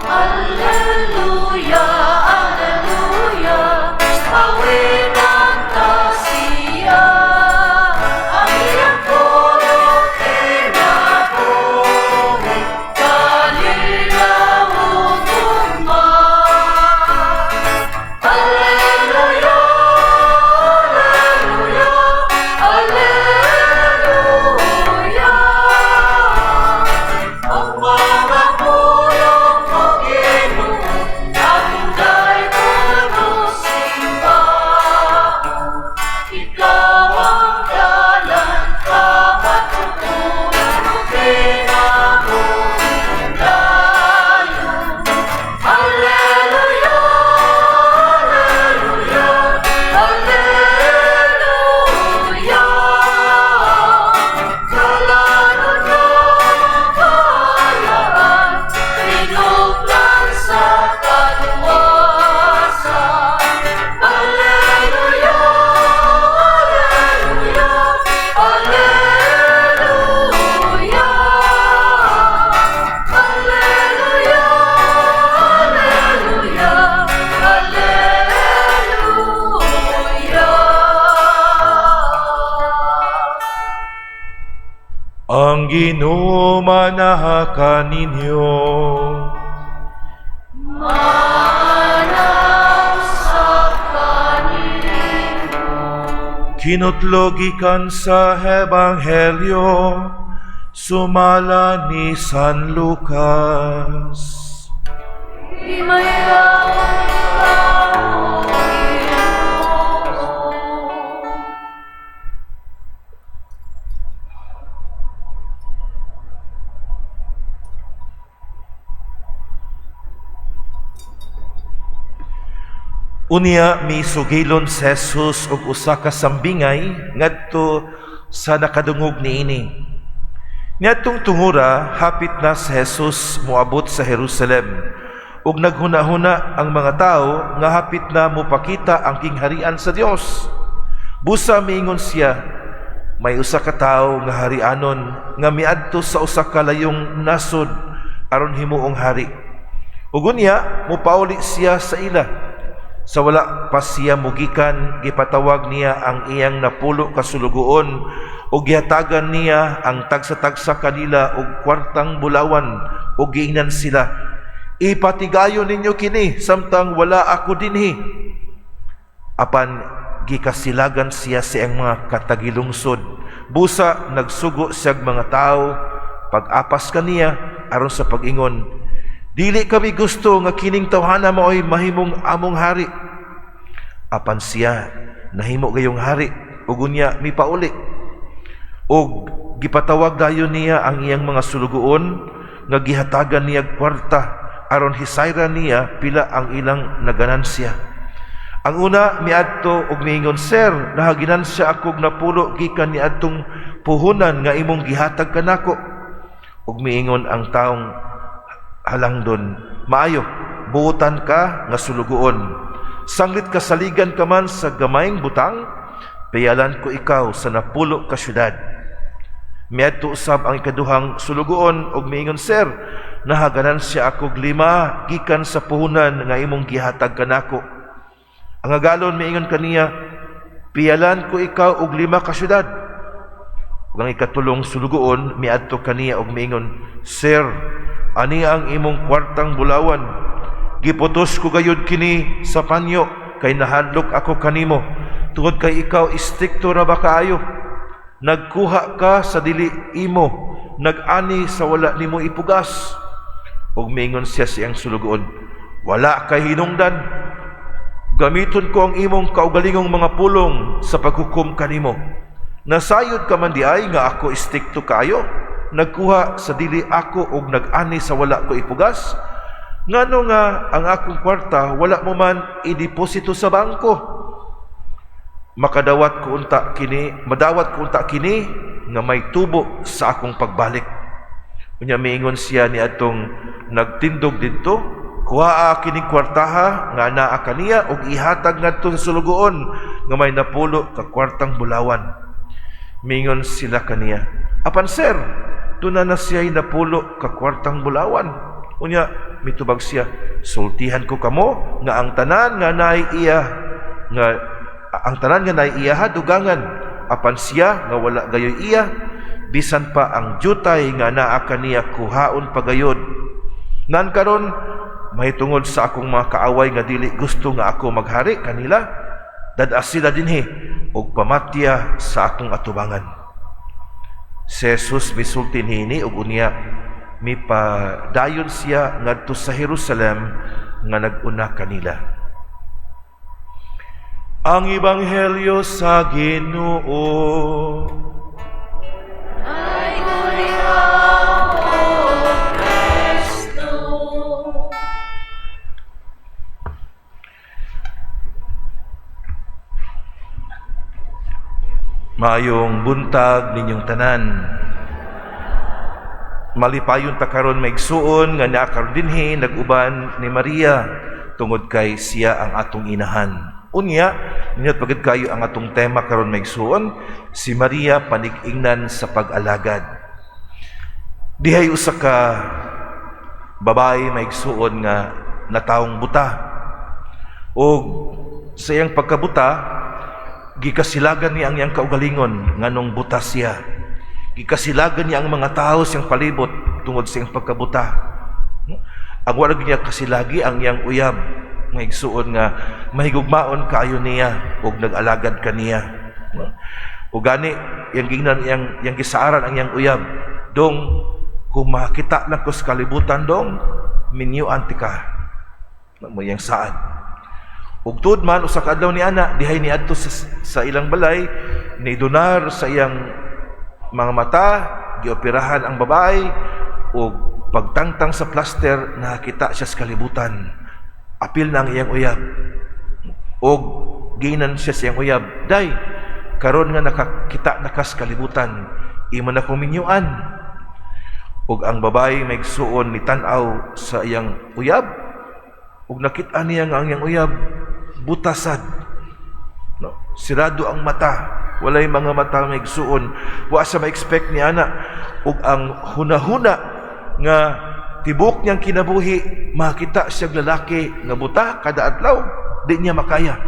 Alleluia, Alleluia, awitan ta siya. Ang iyang pulong kinabuhi, kalilawon ugma. Alleluia, Alleluia, Alleluia. Ang mga pulong mo, Ginoo, among daytono simbahon. Ikaw ang dalan, kamatuoran, ug kinabuhing dayon. Alleluia, Alleluia, Alleluia. Dalanon nga kaayaan, hinugtan sa kaluwasan. Alleluia, Alleluia, Alleluia. Alleluia, Alleluia, Alleluia. Ang Ginoo manaa kaninyo. Maanam sa kanimo. Kinutlo gikan sa Ebanghelyo sumala ni San Lucas. Himayaon ka, O Ginoo. Unya misugilon si Jesus og usa ka sambingay ngadto sa nakadungog niini. Niadtong tungura, hapit na si Jesus moabot sa Jerusalem ug naghuna-huna ang mga tawo nga hapit na mopakita ang gingharian sa Dios. Busa miingon siya, may usa ka tawo nga harianon nga miadto sa usa ka layong nasod aron himuong hari. Ug unya mopauli siya sa ila. Sa wala pa siya mugikan, gipatawag niya ang iyang 10 ka sulugoon ug gihatagan niya ang tagsa-tagsa kanila og kwartang bulawan ug giingnan sila, "Ipatigayon ninyo kini samtang wala ako dinhi." Apan gikasilagan siya sa iyang mga katagilungsod. Busa nagsugo siyag mga tawo pag-apas kaniya aron sa pag-ingon, "Dili kami gusto nga kining tawhana maoy mahimong among hari." Apan siya nahimo gayong hari ug unya mipauli. Ug gipatawag dayon niya ang iyang mga sulugoon nga gihatagan niya kwarta aron hisayra niya pila ang ilang naganansya. Ang una miadto ug miingon, "Sir, nahaginansya akog 10 gikan niadtong puhunan nga imong gihatag kanako." Ug miingon ang taong halangdon, "Maayo, buotan ka nga sulugoon. Sanglit kasaligan ka man sa gamayng butang, piyalan ko ikaw sa 10 ka syudad." Miadto usab ang ikaduhang sulugoon ug miingon, "Sir, nahaganansya akog 5 gikan sa puhunan nga imong gihatag kanako." Ang agalon miingon kaniya, "Piyalan ko ikaw og 5 ka syudad." Ug ang ikatulong sulugoon miadto kaniya ug miingon, "Sir, ani ang imong kwartang bulawan. Giputos ko gayud kini sa panyo kay nahadlok ako kanimo, tungod kay ikaw istrikto ra ba kaayo? Nagkuha ka sa dili imo, nag-ani sa wala nimo ipugas." Ug miingon siya sa iyang sulugoon, "Wala kay hinungdan. Gamiton ko ang imong kaugalingong mga pulong sa paghukom kanimo. Nasayod ka man diay nga ako istrikto kaayo, nagkuha sa dili ako ug nag-ani sa wala ko ipugas. Ngano nga ang akong kwarta wala mo man ideposito sa bangko? Makadawat ko unta kini, madawat ko unta kini nga may tubo sa akong pagbalik." Unya miingon siya niadtong nagtindog didto, "Kuhaa kining kwartaha nga naa kaniya ug ihatag ngadto sa sulugoon nga may 10 ka kwartang bulawan." Miingon sila kaniya, "Apan sir, duna na siya'y 10 ka kwartang bulawan." Unya mitubag siya, "Sultihan ko kamo nga ang tanan nga naay iya nga ang tanan nga naay iya dugangan, apan siya nga wala gayoy iya, bisan pa ang jutay nga naa kaniya kuhaon pagayod. Nan karon, mahitungod sa akong mga kaaway nga dili gusto nga ako maghari kanila, dad-a sila dinhi ug pamatya sa akong atubangan." Si Jesus misulti niini ug unya mipadayon siya ngadto sa Jerusalem nga nag-una kanila. Ang Ebanghelyo sa Ginoo. Ay ikaw, O Kristo. Maayong buntag ninyong tanan. Malipayon ta karon, maigsuon, nga naa karon dinhi nag-uban ni Maria tungod kay siya ang atong inahan. Unya, nindot pagid kayo ang atong tema karon, maigsuon, si Maria panig-ingnan sa pag-alagad. Dihay usa ka babae, maigsuon, nga natawong buta. Og sa iyang pagkabuta, gikasilagan niya ang iyang kaugalingon nganong buta siya. Gikasilagan niya ang mga tao siyang palibot tungod sa iyang pagkabuta. Ang wala niya kasilagi ang iyang uyab, nga igsuon nga mahigugmaon kaayo niya ug nag-alagad kaniya. No? Ug gani iyang gingnan iyang iyang gisaaran ang iyang uyab, "Dong, kung makita lang ko sa kalibutan, dong, minyuan tika." Mo iyang saad. Ug tuod man, usa ka adlaw ni ana dihay niadto sa ilang balay, ni donar sa iyang mga mata, gioperahan ang babae ug pagtangtang sa plaster, nakakita siya sa kalibutan. Apil na ang iyang uyab. Og giingnan siya sa iyang uyab, "Day, karon nga nakakita na ka sa kalibutan, imo na kong minyuan." Ug ang babae, maigsuon, ni tan-aw sa iyang uyab ug nakita niya nga ang iyang uyab butasad. No? Sirado ang mata. Walay mga mata, maigsuon. Wa sa ma-expect ni ana ug ang hunahuna nga tibok niyang kinabuhi makita siya lalaki nga buta kada adlaw, di niya makaya.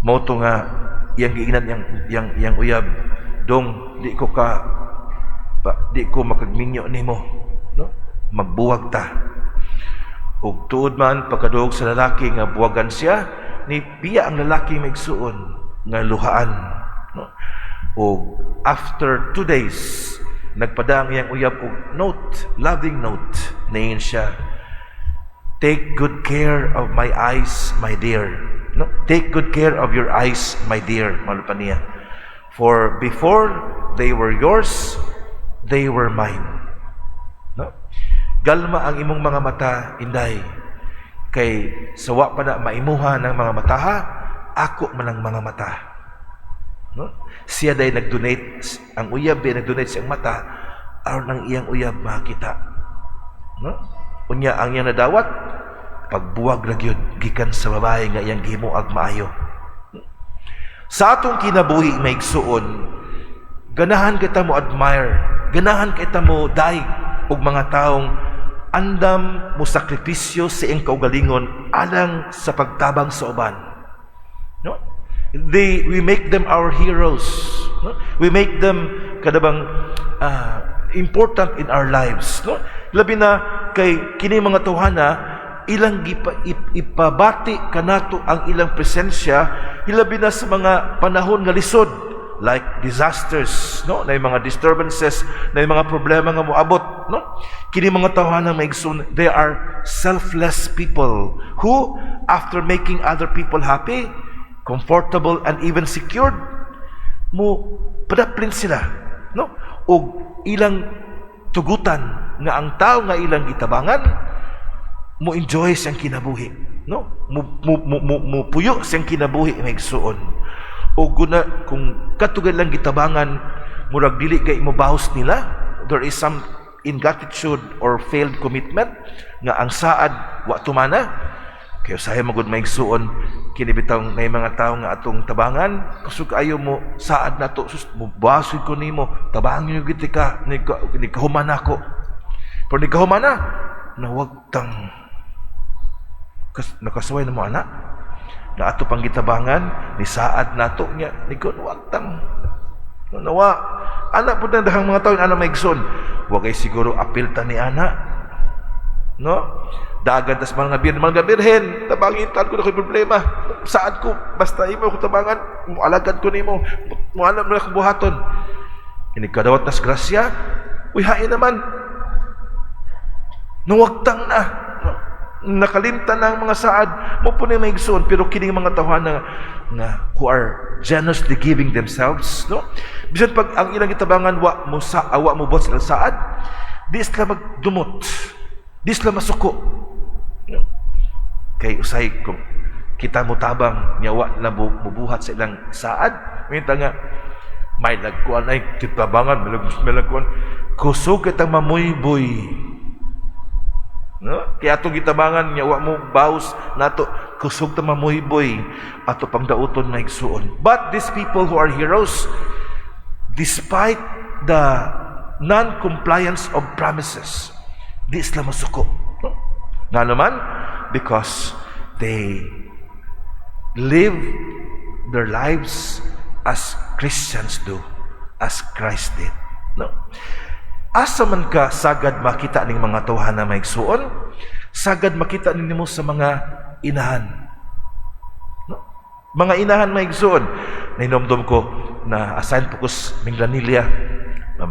Mao to nga iyang giingnan iyang uyab, "Dong, di ko makagminyo nimo, no? Magbuwag ta." Ug tuod man, pagkaduog sa lalaki nga buwagan siya, ni biya ang lalaki, maigsuon, nga luhaan, no? Ug after 2 days, nagpada ang iyang uyab og note, loving note. Niingon siya, "Take good care of my eyes, my dear." No? "Take good care of your eyes, my dear." Malo pa niya. "For before they were yours, they were mine." No? Galma ang imong mga mata, inday. Kay sawa pa na maimuha ng mga mataha, ako man ang mga mata. No? Siya day nag-donate, ang uyab day nag-donate siyang mata, aron ang iyang uyab makita. No? Unya ang iyang nadawat, pagbuwag ra gyud gikan sa babae nga iyang gihimuag maayo. Sa atong kinabuhi, maigsuon, ganahan kita mo admire, ganahan kita mo daig og mga taong andam mo sakripisyo sa iyang kaugalingon alang sa pagtabang sa uban. No? We make them our heroes. No? We make them kadabang important in our lives. No? Labi na kay kini mga tawhana, ilang ipabati kanato ang ilang presensya, hilabi na sa mga panahon nga lisod, like disasters, no, na mga disturbances, na mga problema nga moabot, no? Kini mga tawhana, maigsoon, they are selfless people who, after making other people happy, comfortable and even secured, mo padaplin sila, no, og ilang tugutan nga ang tao nga ilang gitabangan mo enjoy siyang kinabuhi, no, mo puyo siyang kinabuhi, maigsuon. O guna kung katugad lang gitabangan, murag dili kay mo bahos nila, there is some ingratitude or failed commitment nga ang saad wa tumana. Kaya usahay magud, maigsuon, kini bitawng may mga tao nga atong tabangan, kusog ayo mo saad nato, sus, mo basoy ko nimo, tabangan gyud ka ni, ni kahuman ako. Pero ni kahuman na, nawagtang nakasuway na mo ana na ato pang gitabangan ni saad nato niya ni kun wagtang nawa ana pud na dahang mga tawo ana, maigsoon. Wa kay siguro apil ta ni ana, no? Dagan tas mga birhen, tabangitan ko na ko'y problema, saad ko, basta imo ko tabangan, alagad ko nimo, mo alam na akong buhaton. Inig kadawat nas grasya, uy, hain naman, nuwagtang na, no? Nakalimtan na ang mga saad mo po ni maigsoon. Pero kining mga tawhana nga who are generously giving themselves, no, bisan pag ang ilang gitabangan wa mo sa awa mo buhat sila saad, di sila magdumot, di sila masuko, no? Kay usay kung kita mo tabang niya wa na mubuhat sa ilang saad, minta nga may lagkuan ay titabangan, may lagkuan, kusog kitang mamuyboy, no? Kaya atong gitabangan niya wa mo baws nato, kusog ta mamuyboy ato pang dauton, maigsuon. But these people who are heroes, despite the non-compliance of promises, di sila masuko. No? Nga naman, because they live their lives as Christians do, as Christ did. No? Asa man ka sagad makita ning mga tawhana, maigsuon? Sagad makita nimo sa mga inahan. No? Mga inahan, maigsuon. Nahinomdom ko na assign po ko sa Minglanilla.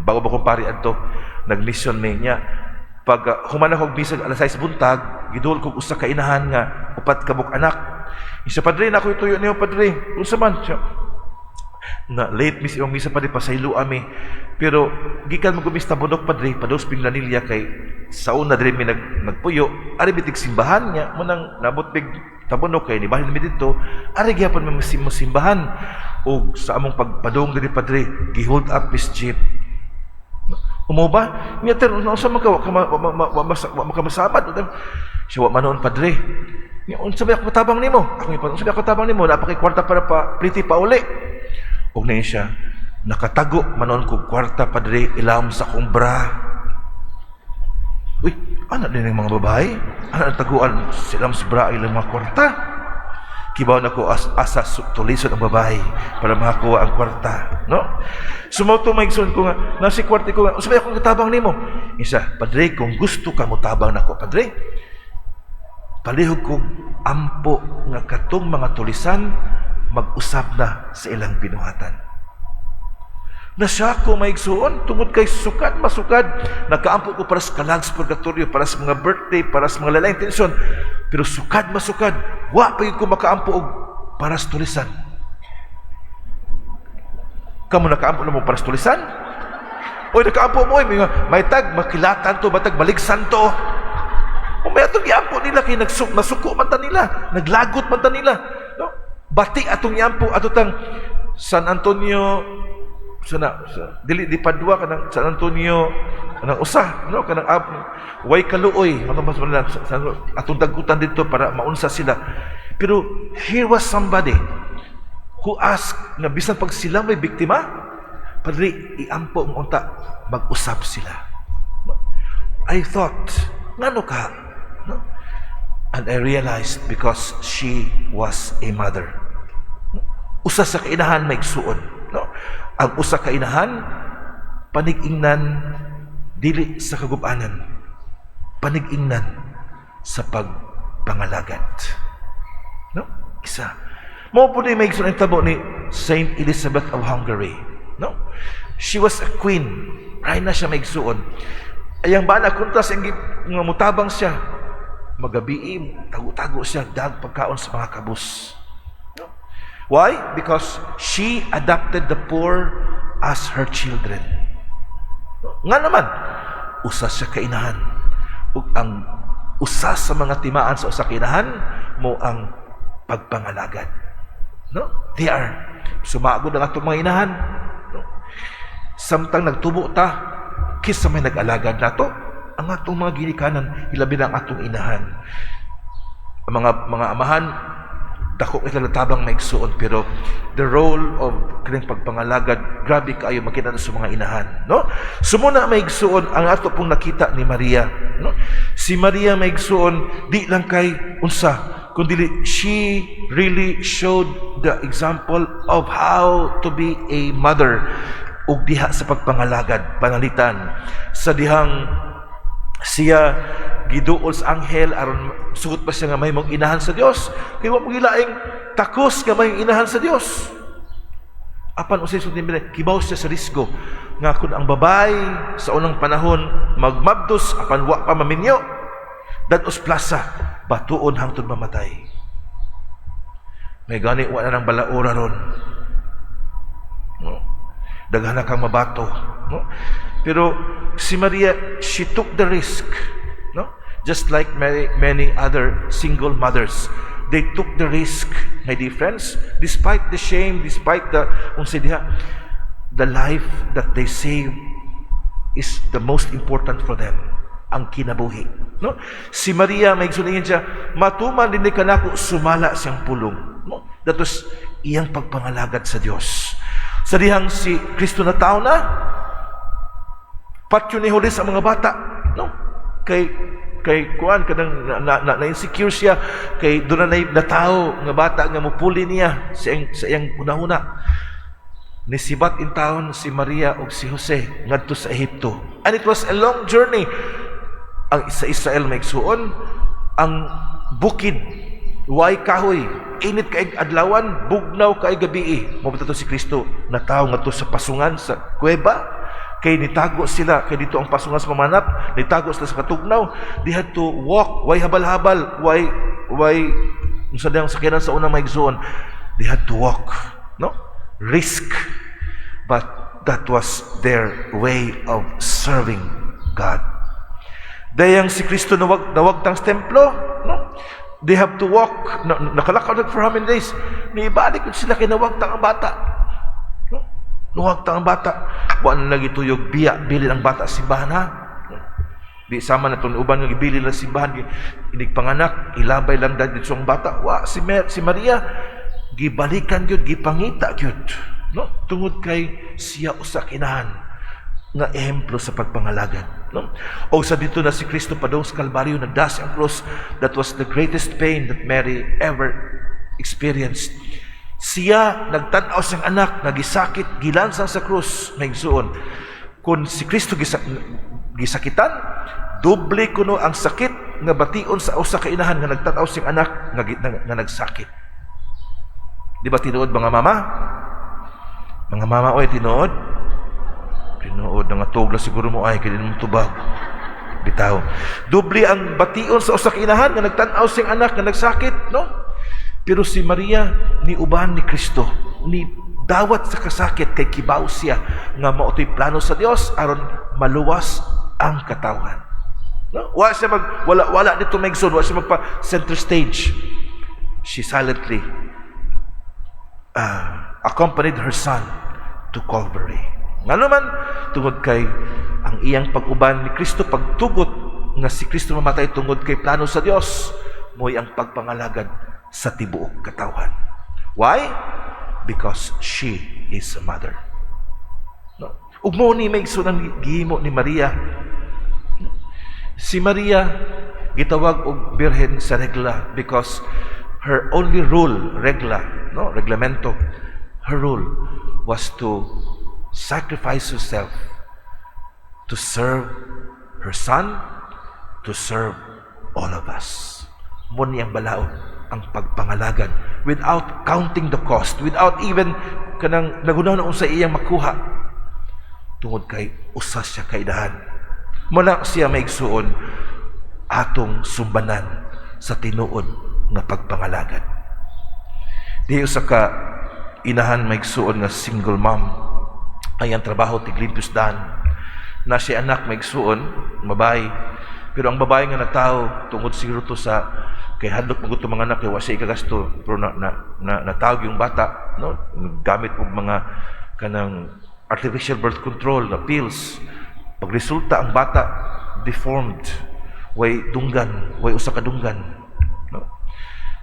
Bago ba kong pari adto, nag-mission may niya. Pag human ako og misa alas 6 buntag, giduol kog usa ka inahan nga upat ka buok anak. Isa, "Padre, na ako ituyo niyo, padre." "Unsa man?" Siya, na late miss imong misa, padre, pasaylo ami. Pero gikan mo gumis Tabunok, padre, padus Minglanilla, kay sa una diri mi nagpuyo, ari mi simbahan niya mo nang nabot mig Tabunok kay nibalhin mi didto, ari gyapon mi mo simbahan ug sa among pagpadung diri, padre, gi-hold up mis jeep. Umo ba? Niya ter unsa man ka, wa ka wa makamasabad. Siya, "Wa man noon, padre." Niya, "Unsa ba ako tabang nimo?" Ako ipan, "Unsa ba ako tabang nimo? Naa pa kay kwarta para pa pliti pa uli." Ug niya siya, "Nakatago man noon kog kwarta, padre, ilawom sa akong bra." Uy, ana din ang mga babae. Ana ang taguan silang sa bra ilang mga kwarta. Kibaw na ko asa tulisod ang babae para makakuha ang kwarta, no? Sumoto, maigsoon ko nga nasi kwarta ko nga, "Unsa ba akong katabang nimo?" Isa, "Padre, kung gusto ka mo tabang nako, padre, palihog kog ampo nga katong mga tulisan mag-usab na sa ilang binuhatan." Na siya ko, maigsuon, tungod kay sukad masukad nakaampo ko para sa kalag sa purgatorio, para sa mga birthday, para sa mga lain intensyon, pero sukad masukad wa pa gyud ko makaampo og para sa tulisan. Kamo, nakaampo na mo para sa tulisan? Oy, nakaampo mo, oy, may tag makilatan to, batag maligsan to. O may atong giampo nila kay nasuko man ta nila, naglagot man ta nila. No? Bati atong giampo ato tang San Antonio sana sa, dili di Padua, kanang San Antonio kanang usa, no, kanang way kaluoy ano mas man sa, atong dagkutan dito para maunsa sila. Pero here was somebody who asked nga bisan pag sila may biktima, "Padre, iampo mo unta mag-usab sila." I thought, ngano ka, no? And I realized, because she was a mother. Usa sa kainahan, maigsuon, no? Ang usa ka inahan panig-ingnan dili sa kagubanan, panig-ingnan sa pagpangalagad, no? Isa mo po ni, maigsuon, ang tabo ni Saint Elizabeth of Hungary, no? She was a queen, right na siya, maigsuon. Ayang bana kunta sa nga mutabang siya, magabii tago-tago siya dag pagkaon sa mga kabus. Why? Because she adopted the poor as her children. Nga naman, usa siya kainahan. Ug ang usa sa mga timaan sa usa kainahan mo ang pagpangalagad. No? They are sumagod ang atong mga inahan. No? Samtang nagtubo ta, kisa may nag-alagad nato, ang atong mga ginikanan, hilabi na ang atong inahan. Ang mga amahan, Dako kay tabang, mga igsuon, pero the role of kining pagpangalagad, grabe kaayo makita na sa mga inahan, no? So muna, mga igsuon, ang ato pong nakita ni Maria, no? Si Maria, mga igsuon, di lang kay unsa kundi she really showed the example of how to be a mother ug diha sa pagpangalagad. Panalitan sa dihang siya giduol sa anghel aron sugot pa siya nga mahimong inahan sa Dios, kay wa mo gilaing takos nga mahimong inahan sa Dios. Apan unsay sulti ni, kibaw siya sa risgo nga kun ang babae sa unang panahon magmabdos apan wa pa maminyo, dad-os plaza, batuon hangtod mamatay. May gani wa na ng balaura ron, no? Daghan na kang mabato, no? Pero si Maria, she took the risk, no? Just like many, many other single mothers, they took the risk, my dear friends, despite the shame, despite the unsay diha, the life that they save is the most important for them, ang kinabuhi, no? Si Maria, may igsuon siya, "Matuman din kanako sumala siyang pulong," no? That was iyang pagpangalagad sa Dios. Sa dihang si Kristo na tao na, patyo ni huli sa mga bata, no? Kay kuan kanang na insecure siya kay doon na na tao nga bata nga mupuli niya sa iyang hunahuna. Nisibat in town si Maria ug si Jose ngadto sa Ehipto, and it was a long journey. Ang sa Israel, may igsuon, ang bukid, way kahoy, init kay adlawan, bugnaw kay gabi. Mao to si Kristo natawo ngadto sa pasungan sa kuweba kay nitago sila, kay dito ang pasungan sa mamanap, nitago sila sa katugnaw. They had to walk, way habal-habal, way unsa diyang sakyanan sa unang, mga igsuon. They had to walk, no? Risk, but that was their way of serving God. Dayang si Kristo nawagtang sa templo, no? They have to walk, na, nakalakaw na for how many days? Niibalik sila kay nawagtang ang bata. No? Nawagtang ang bata. Wa na lagi tuyog biya, bilin ang bata sa simbahan, ha? Di sama na itong uban nga gibilin lang simbahan, inig panganak, ilabay lang dito ang bata. Wa, si Maria, gibalikan gyud, gipangita gyud. No? Tungod kay siya usa ka inahan nga ehemplo sa pagpangalagad. No? O sa dito na si Kristo padung sa Kalbaryo, nagdas ang cross, that was the greatest pain that Mary ever experienced. Siya, nagtanaw siyang anak, nagisakit, gilansang sa krus, mga igsuon. Kung si Kristo gisakitan, doble kuno ang sakit nga bation sa usa ka inahan nga nagtanaw siyang anak nga nagsakit. Di ba tinuod, mga mama? Mga mama, oy, tinuod? Tinuod nga tugla siguro mo ay kay di mo tubag. Bitaw. Doble ang bation sa usa ka inahan nga nagtan-aw siyang anak nga nagsakit, no? Pero si Maria ni uban ni Kristo, ni dawat sa kasakit kay kibaw siya nga mao to'y plano sa Dios aron maluwas ang katawhan. No? Wa siya mag wala wala dito, mga igsoon, wa siya magpa center stage. She silently accompanied her son to Calvary. Ngano man? Tungod kay ang iyang pag-uban ni Kristo, pagtugot nga si Kristo mamatay tungod kay plano sa Dios, mo'y ang pagpangalagad sa tibuok katawhan. Why? Because she is a mother. No? Ug mo ni, mga igsoon, ang gihimo ni Maria. Si Maria gitawag og birhen sa regla because her only rule, regla, no, reglamento, her rule was to sacrifice herself to serve her son, to serve all of us. Mo ni ang balaod, ang pagpangalagad without counting the cost, without even kanang naghuna unsa iyang makuha. Tungod kay usa siya ka inahan. Muna siya, mga igsuon, atong sumbanan sa tinuod nga pagpangalagad. Di usa ka inahan, mga igsuon, nga single mom ay ang trabaho tiglimpyos daan na si anak, mga igsuon, babae. Pero ang babae nga natawo, tungod siguro to sa kay hadlok maguto mga anak kay wa siya ikagasto, pero na natawag yung bata, no, gamit og mga kanang artificial birth control na pills. Pagresulta, ang bata deformed, way dunggan, way usa ka dunggan, no?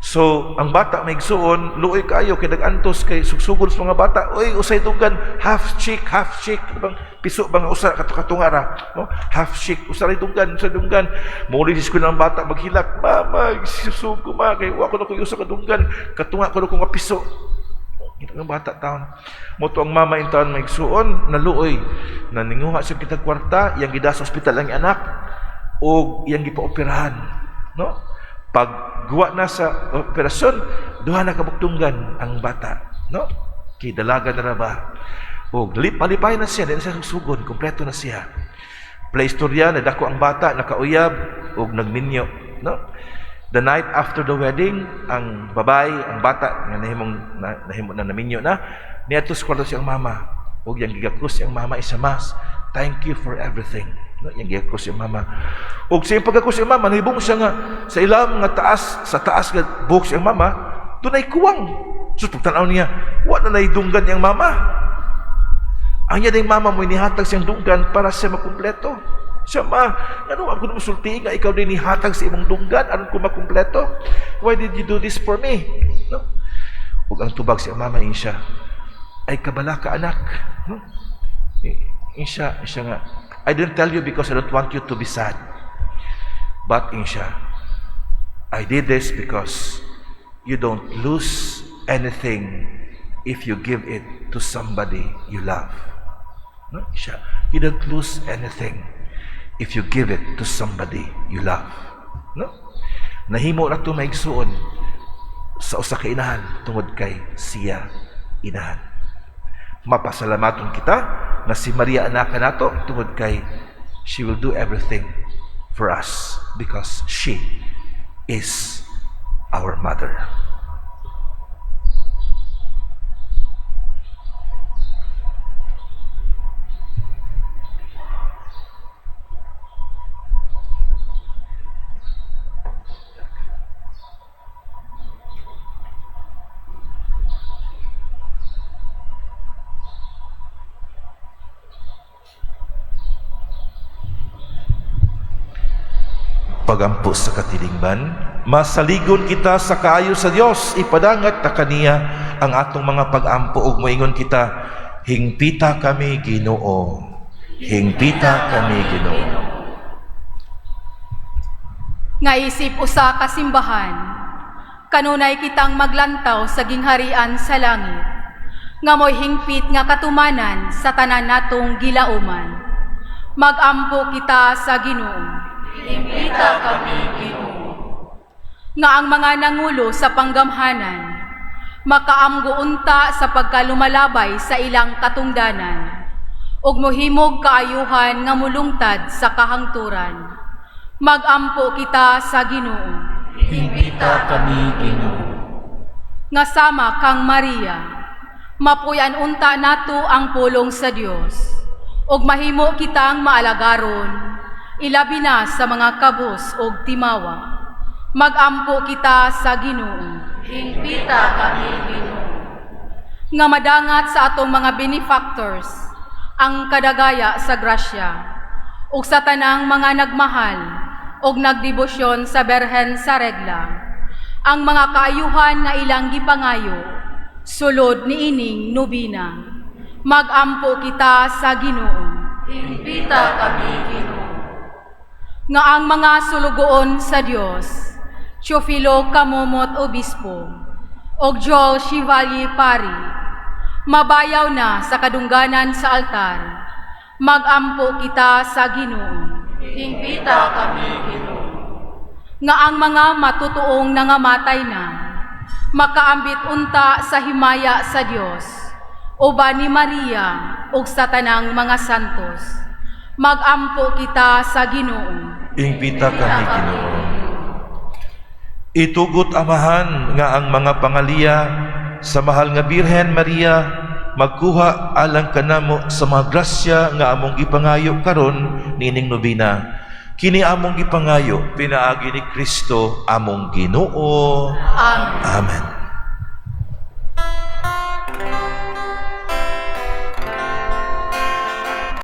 So, ang bata may igsuon, luoy kaayo kay nag-antos kay sugsugod sa mga bata, "Oy, usay dunggan, half cheek, half cheek," bang piso bang usa kato katungara, no? Half cheek, usa ray dunggan, usa dunggan. Muli sa eskwela ang bata maghilak, "Mama, susug ko ma kay wa ko na koy usa ka dunggan, katunga ko na ko nga piso." Ito ang bata taon. Mao to ang mama in taon may igsuon, naluoy. Naninguha siya kitag kwarta, iyang gida sa ospital ang anak, o iyang gipaoperahan. No? Pag guwa na sa operasyon, duha na kabuok dunggan ang bata. No? Kay dalaga na ra ba? O malipay na siya, di na siya susugon, kompleto na siya. Play istorya, nadako ang bata, nakauyab, ug nagminyo. No? The night after the wedding, ang babae, ang bata, nga nahimong, na, nahimo na naminyo na, niadto sa kwarto siyang mama. Ug iyang gigakos siyang mama isa mas, "Thank you for everything." No, iyang gigakos siyang mama. Ug sa iyang pagkakos siyang mama, nahibong siya nga sa ilam nga taas, sa taas nga buhok siyang mama, dunay kuwang. So pagtanaw niya, wa na naidunggan niyang mama. Ang iya mama mo nihatag siyang dunggan para siya makumpleto. Siya, "Ma, ano ako na musulti nga ikaw din nihatag sa imong dunggan aron ko makumpleto? Why did you do this for me?" No? Ug ang tubag siya mama siya, "Ay kabala ka, anak." No? Siya nga, "I didn't tell you because I don't want you to be sad. But," siya, "I did this because you don't lose anything if you give it to somebody you love." No? Siya, "You don't lose anything if you give it to somebody you love." No? Nahimo na ito maigsuon sa usa ka inahan tungod kay siya inahan. Mapasalamaton kita na si Maria anak nato tungod kay she will do everything for us because she is our mother. Pagampo sa katilingban, masaligon kita sa kaayo sa Dios, ipadangat ta kaniya ang atong mga pag-ampo ug moingon kita, hingpita kami, Ginoo. Hingpita kami, Ginoo. Nga isip usa ka simbahan, kanunay kitang maglantaw sa gingharian sa langit, nga mo'y hingpit nga katumanan sa tanan natong gilauman. Magampo kita sa Ginoo. Hingpita kami, Ginoo. Nga ang mga nangulo sa panggamhanan, makaamgo unta sa pagkalumalabay sa ilang katungdanan, ug mohimog kaayuhan nga mulungtad sa kahangturan. Magampo kita sa Ginoo. Hingpita kami, Ginoo. Nga sama kang Maria, mapuy-an unta nato ang pulong sa Dios, ug mahimo kitang maalagaron, ilabi na sa mga kabus ug timawa. Magampo kita sa Ginoo. Hingpita kami, Ginoo. Nga madangat sa atong mga benefactors ang kadagaya sa grasya ug sa tanang mga nagmahal ug nagdebosyon sa Berhen sa Regla ang mga kaayuhan nga ilang gipangayo sulod niining nobina. Magampo kita sa Ginoo. Hingpita kami, Ginoo. Nga ang mga sulugoon sa Dios, Teofilo Camomot Obispo ug Joel Chevalier Pari, mabayaw na sa kadungganan sa altar. Magampo kita sa Ginoo. Hingpita kami, Ginoo. Nga ang mga matutuong nangamatay na, makaambit unta sa himaya sa Dios, uban ni Maria ug sa tanang mga santos. Magampo kita sa Ginoo. Hingpita kami, Ginoo. Itugot, Amahan, nga ang mga pangaliya sa mahal nga Birhen Maria magkuha alang kanamo sa mga grasya nga among gipangayo karon niining nobena. Kini among gipangayo pinaagi ni Kristo among Ginoo. Amen. Amen.